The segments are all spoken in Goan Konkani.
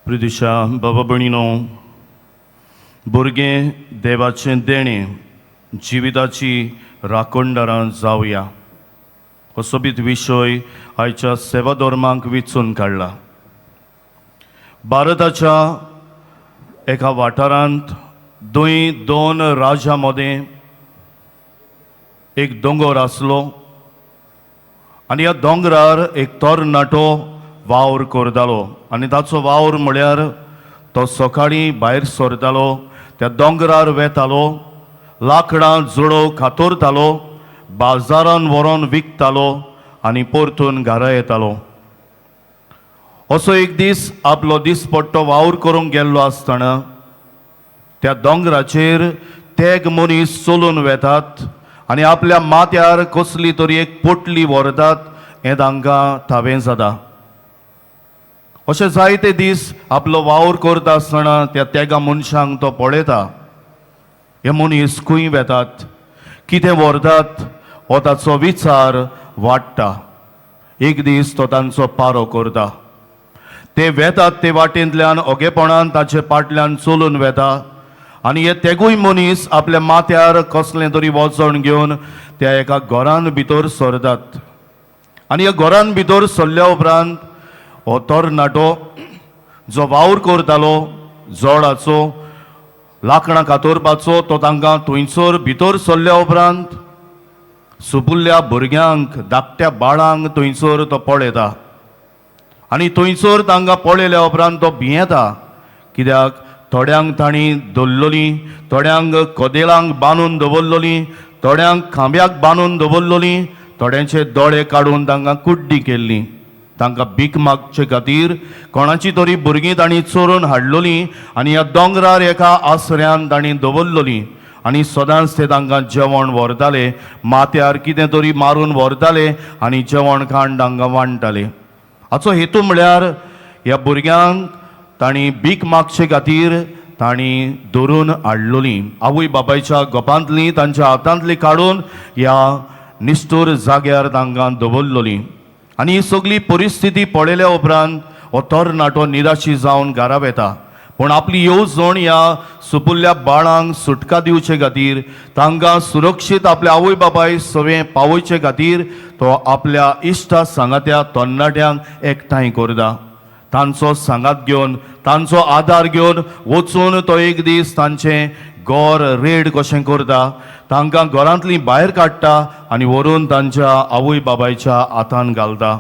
प्रिदिशा बाबा भयणीनो, भुरगें देवाचें देणें, जिविताची राखणदारां जावया हो सोबीत विशय आयच्या सेवा धर्माक विचून काडला. भारताच्या एका वाठारांत दुय दोन राजा मदें एक दोंगर आसलो आनी ह्या दोंगरार एक तरणाटो वावर करतालो आनी ताचो वावर म्हळ्यार तो सकाळीं भायर सरतालो, त्या दोंगरार वेतालो, लांकडां जुळोव कातरतालो, बाजारान व्हरोन विकतालो आनी परतून घरा येतालो. असो एक दीस आपलो दिसपट्टो वावर करूंक गेल्लो आसतना त्या दोंगराचेर तेग मनीस चलून वेतात आनी आपल्या माथ्यार कसली तरी एक पोटली व्हरतात हें तांकां थावें जाता. अशें जायते दीस आपलो वावर करता आसतना त्या तेगा मनशांक तो पळयता. हे मनीस खंय वेतात, कितें व्हरतात हो ताचो विचार वाडटा. एक दीस तो तांचो पारो करता. ते वेतात ते वाटेंतल्यान ओगेपणान ताचे पाटल्यान चलून वेता आनी हे तेगूय मनीस आपल्या माथ्यार कसलें तरी वजण घेवन त्या एका घरान भितर सरतात. आनी ह्या घरान भितर सरल्या उपरांत हो तरणाटो जो वावर करतालो जोडाचो लांकडां कातरपाचो तो तांकां थंयसर भितर सरल्या उपरांत सुपुल्ल्या भुरग्यांक, धाकट्या बाळांक थंयसर तो पळयता आनी थंयसर तांकां पळयल्या उपरांत तो भियेता. कित्याक थोड्यांक तांणी धरलोलीं, थोड्यांक कदेलांक बांदून दवरलोलीं, थोड्यांक खांब्याक बांदून दवरलोलीं, थोड्यांचे दोळे काडून तांकां कुड्डी केल्ली. तांकां भीक मागचे खातीर कोणाची तरी भुरगीं तांणी चोरून हाडलोलीं आनी ह्या दोंगरार एका आसऱ्यान तांणी दवरलोलीं आनी सदांच ते तांकां जेवण व्हरताले, माथ्यार कितें तरी मारून व्हरताले आनी जेवण खाण तांकां वांट्टाले. हाचो हेतू म्हळ्यार ह्या भुरग्यांक तांणी भीक मागचे खातीर तांणी धरून हाडलोलीं, आवय बापायच्या गोपांतलीं तांच्या हातांतलीं काडून ह्या निश्ठूर जाग्यार तांकां दवरलोलीं. आनी ही सगळी परिस्थिती पळयल्या उपरांत हो तरणाटो निराशी जावन घरा वेता, पूण आपली येवजण ह्या सुपुल्ल्या बाळांक सुटका दिवचे खातीर, तांकां सुरक्षीत आपल्या आवय बापाय सवें पावोवचे खातीर तो आपल्या इश्टा सांगात्या तरणाट्यांक एकठांय करता. तांचो सांगात घेवन, तांचो आदार घेवन वचून तो एक दीस तांचें घर रेड कशें करता, तांकां घरांतलीं भायर काडटा आनी व्हरून तांच्या आवय बापायच्या हातान घालता.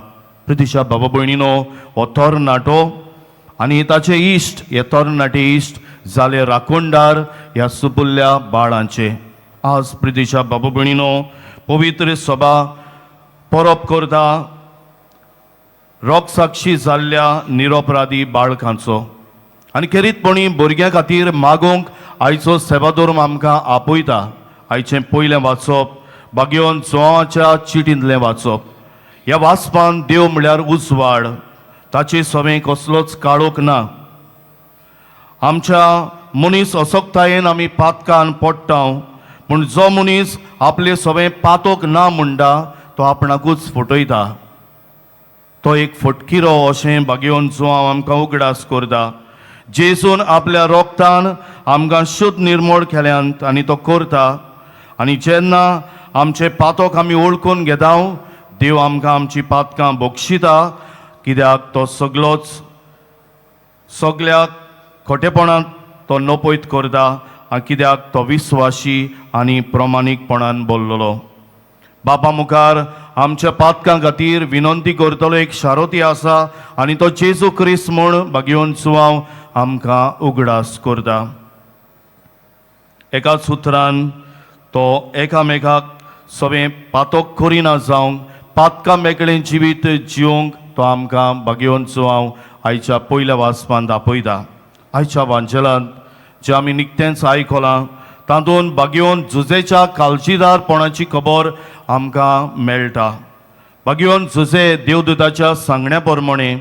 प्रितिशा बाबा भयणीनो, हो तरणाटो आनी ताचे इश्ट, हे तरणाटे इश्ट जाले राखणदार ह्या सुपुल्ल्या बाळांचे. आज प्रितिशा बाबा भयणीनो, पवित्र सभा परब करता रोगसाक्षी जाल्ल्या निरपराधी बाळकांचो आनी खेरीतपणी भुरग्यां खातीर मागोवंक आयचो सेवाधर्म आमकां आपयता. आयचें पयलें वाचप बागेवन जोवाच्या चिटींतलें वाचप. ह्या वाचपान देव म्हळ्यार उजवाड, ताचे सवें कसलोच काळोख ना. आमच्या मनीस असक्तायेन आमी पातकान पडटा, पूण जो मनीस आपले सवें पातोक ना म्हणटा तो आपणाकूच फटयता. तो एक फटकिरो अशें बागेवन जुवांव आमकां उगडास करता. जेजून आपल्या रोगतान आमकां शुद्ध निर्मोळ केल्यात आनी तो करता. आनी जेन्ना आमचे पातोक आमी वळखून घेता, देव आमकां आमची पातकां बक्षिता, कित्याक तो सगलोच सगल्या खोटेपणांत तो नपयत करता आनी कित्याक तो विस्वाशी आनी प्रमाणीकपणान बोल्लोलो. बापा मुखार आमच्या पातकां खातीर विनंती करतलो एक शारोती आसा आनी तो जेजू क्रिस्त म्हूण बागेवन जुवांव आमकां उगडास करता. एकाच उतरान तो एकामेकाक सगळें पातोक करिना जावंक, पातकां मेकळें जिवीत जिवंक तो आमकां बागेवन जुवांव आयच्या पयल्या वाचपांत आपयता. आयच्या वांजेलांत जें आमी निकतेंच आयकलां तातूंत बागेवन जुजेच्या काळजीदारपणाची खबर आमकां मेळटा. बागेवन जुजे देवदूताच्या सांगण्या प्रमाणे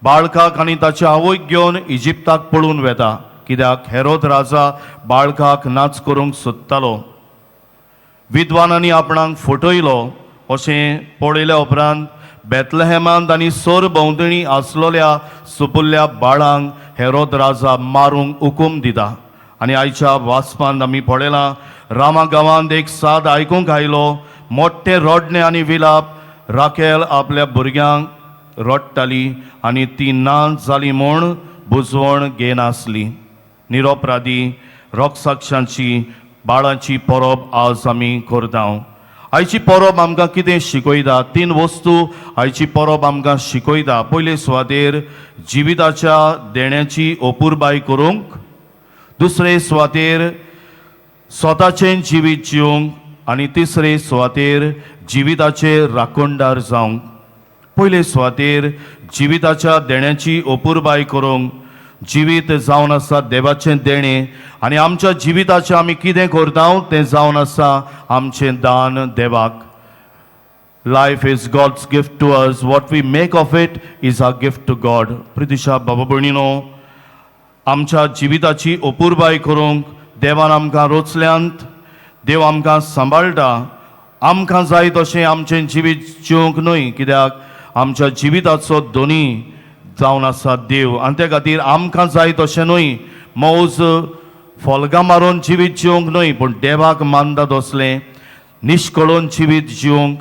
बाळकाक आनी ताच्या आवयक घेवन इजिप्ताक पळून वेता, कित्याक हेरोद राजा बाळकाक नाच करूंक सोदतालो. विद्वानांनी आपणाक फटयलो अशें पळयल्या उपरांत बेतलहेमांत आनी सरभोंवतणी आसलोल्या सुपुल्ल्या बाळांक हेरोद राजा मारूंक हुकूम दिता. आनी आयच्या वाचपांत आमी पळयलां, रामा गांवांत एक साद आयकूंक आयलो, मोठे रडणें आनी विलाप. राकेल आपल्या भुरग्यांक रडटाली आनी ती ना जाली म्हूण बुजवण घेनासली. निरोपराधी रोगसाक्षांची बाळांची परब आज आमी करता. आयची परब आमकां कितें शिकयता? तीन वस्तू आयची परब आमकां शिकयता. पयले सुवातेर जिविताच्या देण्याची अपुरबाय करूंक, दुसरे सुवातेर स्वताचें जिवीत जिवंक आनी तिसरे सुवातेर जिविताचे राखणदार जावंक. पयले सुवातेर जिविताच्या देण्याची अपुरबाय करूंक. जिवीत जावन आसा देवाचें देणें आनी आमच्या जिविताचें आमी कितें करता तें जावन आसा आमचें दान देवाक. Life is God's gift to us. What we make of it is our gift to God. प्रितिशा बाबा भयणीनो, आमच्या जिविताची अपुरबाय करूंक देवान आमकां रोचल्यांत. देव आमकां सांबाळटा. आमकां जाय तशें आमचें जिवीत जिवंक न्हय, कित्याक आमच्या जिविताचो धनी जावन आसा देव. आनी त्या खातीर आमकां जाय तशें न्हय, मौज फोल्गां मारून जिवीत जिवंक न्हय, पूण देवाक मानता तसलें निश्कळून जिवीत जिवंक,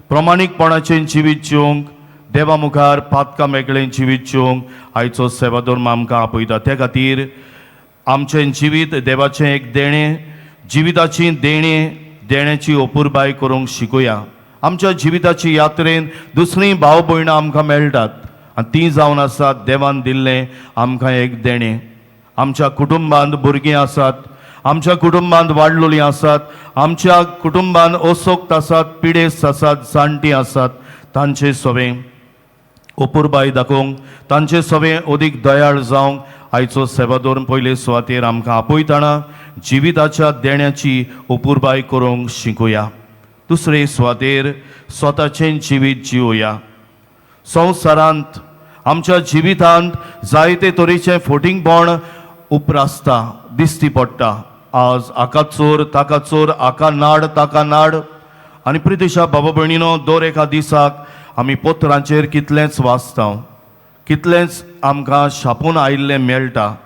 प्रमाणीकपणाचें जिवीत जिवंक, देवा मुखार पातका मेकळें जिवीत जिवंक आयचो सेवाधर्म आमकां आपयता. त्या खातीर आमचें जिवीत देवाचें एक देणें. जिविताची देणें, देण्याची अपुरबाय करूंक शिकुया. आमच्या जिविताची यात्रेन दुसरीं भाव भयणां आमकां मेळटात आनी तीं जावन आसात देवान दिल्लें आमकां एक देणें. आमच्या कुटुंबांत भुरगीं आसात, आमच्या कुटुंबांत वाडलोलीं आसात, आमच्या कुटुंबांत असोक्त आसात, पिडेस्त आसात, जाणटीं आसात. तांचे सवें अपुरबाय दाखोवंक, तांचे सवें अदीक दयाळ जावंक आयचो सेवाधर्म पयले सुवातेर आमकां आपयतना जिविताच्या देण्याची अपुरबाय करूंक शिकुया. दुसरे सुवातेर स्वताचें जिवीत जिवया. संवसारांत आमच्या जिवितांत जायते तरेचें फोटिंगपण उप्रासता, दिश्टी पडटा. आज हाका चोर, ताका चोर, हाका नाड, ताका नाड. आनी प्रितिशा बाबा भयणीनो, दर एका दिसाक आमी पत्रांचेर कितलेंच वाचता, कितलेंच आमकां छापून आयिल्लें मेळटा.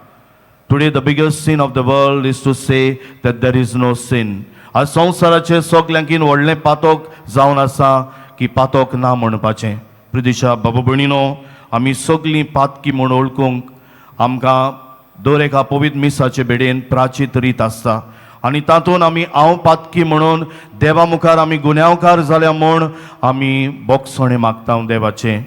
Today the biggest sin of the world is to say that there is no sin. आज संवसाराचें सगल्यांकीन व्हडलें पातक जावन आसा की पातक ना म्हणपाचें. प्रितिशा बाबा भयणीनो, आमी सगलीं पातकी म्हूण वळखूंक आमकां दर एका पवित्र मिसाचे बेडेन प्राचीत रीत आसता आनी तातूंत आमी हांव पातकी म्हणून देवा मुखार आमी गुन्यांवकार जाल्या म्हूण आमी बोगसणें मागता देवाचें.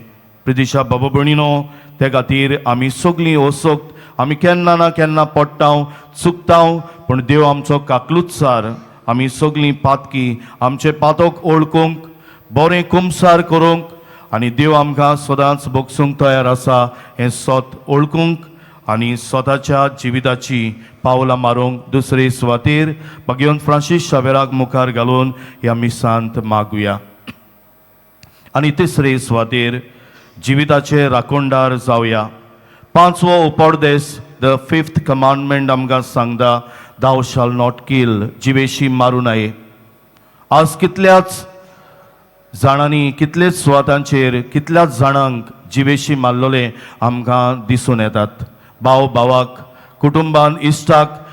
प्रितिशा बाबा भयणीनो, ते खातीर आमी सगलीं असक्त, आमी केन्ना ना केन्ना पडटा, चुकता, पूण देव आमचो काकलुतसार. आमी सगलीं पातकी, आमचे पातक वळखूंक, बरें कुमसार करूंक आनी देव आमकां सदांच बोगसूंक तयार आसा हें सत वळखूंक आनी स्वताच्या जिविताची पावलां मारूंक दुसरे सुवातेर भगवंत फ्रांसीस शावेराक मुखार घालून ह्या मिसांत मागुया. आनी तिसरे सुवातेर जिविताचे राखणदार जावया. पांचवो उपदेश, the fifth commandment आमकां सांगता, "Thou shall not kill." जिवेशी मारू नये. आज कितल्याच जाणांनी, कितलेच सुवातांचेर कितल्याच जाणांक जिवेशी मारलेले आमकां दिसून येतात. भाव भावाक, कुटुंबान इश्टाक,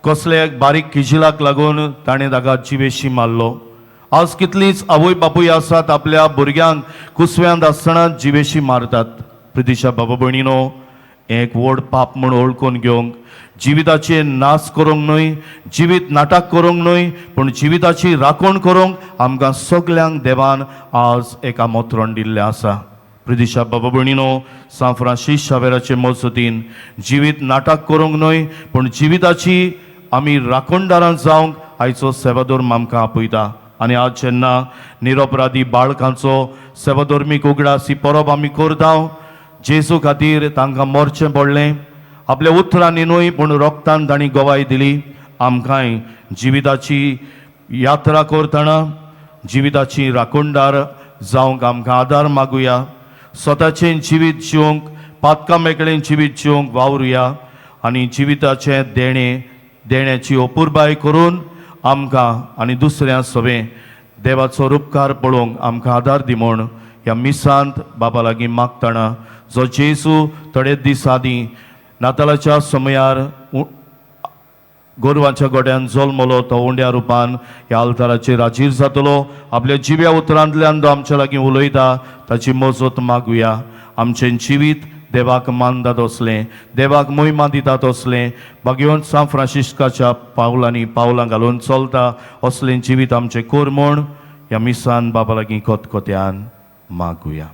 कसले बारीक किजिलाक लागून ताणें ताका जिवेशी मारलो. आज कितलींच आवय बापूय आसात, आपल्या भुरग्यांक कुसव्यांत आसतना जिवेशी मारतात. प्रितिशा बाबा भयणीनो, हें एक व्हड पाप म्हूण वळखून घेवंक, जिविताचे नाश करूंक न्हय, जिवीत नाटक करूंक न्हय, पूण जिविताची राखण करूंक आमकां सगल्यांक देवान आज एक आमंत्रण दिल्लें आसा. प्रितिशा बाबा भयणीनो, सांत फ्रांसीस शावेराचे मजतीन जिवीत नाटक करूंक न्हय, पूण जिविताची आमी राखणदारां जावंक आयचो सेवाधर्म आमकां आपयता. आनी आज जेन्ना निरपराधी बाळकांचो सेवाधर्मीक उगडास ही परब आमी करता, जेजू खातीर तांकां मरचें पडलें. आपल्या उतरांनी न्हय, पूण रोगतान तांणी गवाय दिली. आमकांय जिविताची यात्रा करतना जिविताची राखणदार जावंक आमकां आदार मागुया. स्वताचें जिवीत जिवंक, पातका मेकळें जिवीत जिवंक वावरुया आनी जिविताचें देणें, देण्याची अपुरबाय करून आमकां आनी दुसऱ्या सवें देवाचो उपकार पळोवंक आमकां आदार दी म्हूण ह्या मिसांत मागुया. ह्या मिसांत बाबा लागीं मागतना जो जेजू थोडे दीस आदीं नातालाच्या समयार गोरवांच्या गोड्यान जल्मलो तो उंड्या रुपान ह्या आल्ताराचेर हाजीर जातलो. आपल्या जिव्या उतरांतल्यान तो आमच्या लागीं उलयता, ताची मजत मागुया. आमचें जिवीत देवाक मानता तसलें, देवाक मोहिमा दिता तसलें, भाग्यवंत सांत फ्रांसिस्काच्या पावलांनी पावलां घालून चलता असलें जिवीत आमचें कर म्हूण ह्या मिसान बाबा लागीं खतखत्यान मागुया.